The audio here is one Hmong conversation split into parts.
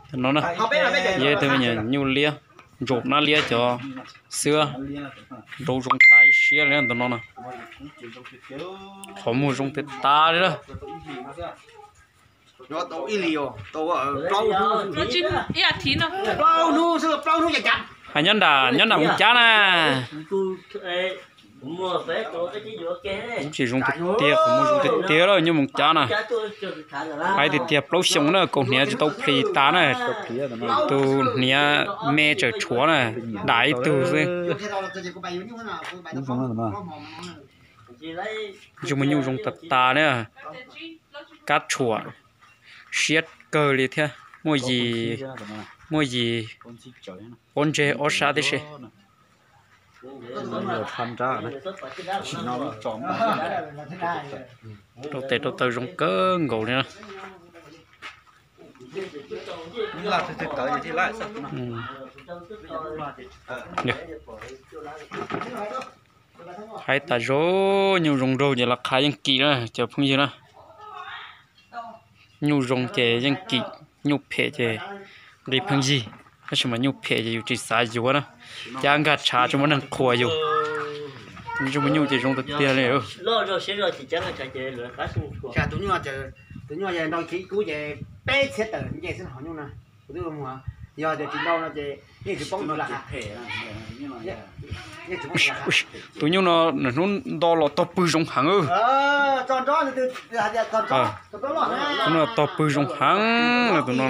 Tus no na, yog ib tug me nyuam nyuj liab, ntsaum nab liab cov xwb, nrau zoo tas ib siab li tus no na. Qhov muag zoo tas tas li lawm. Hais nyob nram, nyob nram Moos Cab na. Tsis zoo tiag tiag, qhov muag zoo tiag tiag lawm, nyob Moos Cab na. Hais tiag tiag plaub xyoo na, kaus hniav tsis tau plis tas na. Tus hniav me tseem tshuav na, dam ib tug xwb. Ntsej muag nyuj zoo tas tas na, kab tshuam siab kawg li thiab. Muaj yim, muaj yim pob ntseg ob sab tib si. Rau tes rau taw zoo kawg nkaus li na. Hais tas zog nyuj zoo nraug ces los qhav yeej kim na cov phooj ywg na. Nyuj zoo ces yeej kim, nyuj phem ces nqi pheej yig, tab sis mas nyuj phem ces yus tsis xav yuav na, cab nkag tshav tsis muaj neeg qhuas yus. Ntsej muag nyuj ces zoo tiag tiag li. Tus nyuj, tus nyuj nrau kiv kub ces peb txhiab tawm nce xwb hauv nyuj na. Kuv twb mus, yog tias tsis nrau no ces yeej tsis poob tus lam. Tus nyuj no nws hnub nto los tog pwg zoo heev. Hnub no tog pwg zoo heev tus no.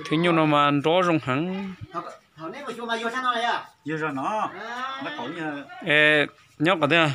Tus nyuj no mas nrov zoo heev. Nyob qhov twg?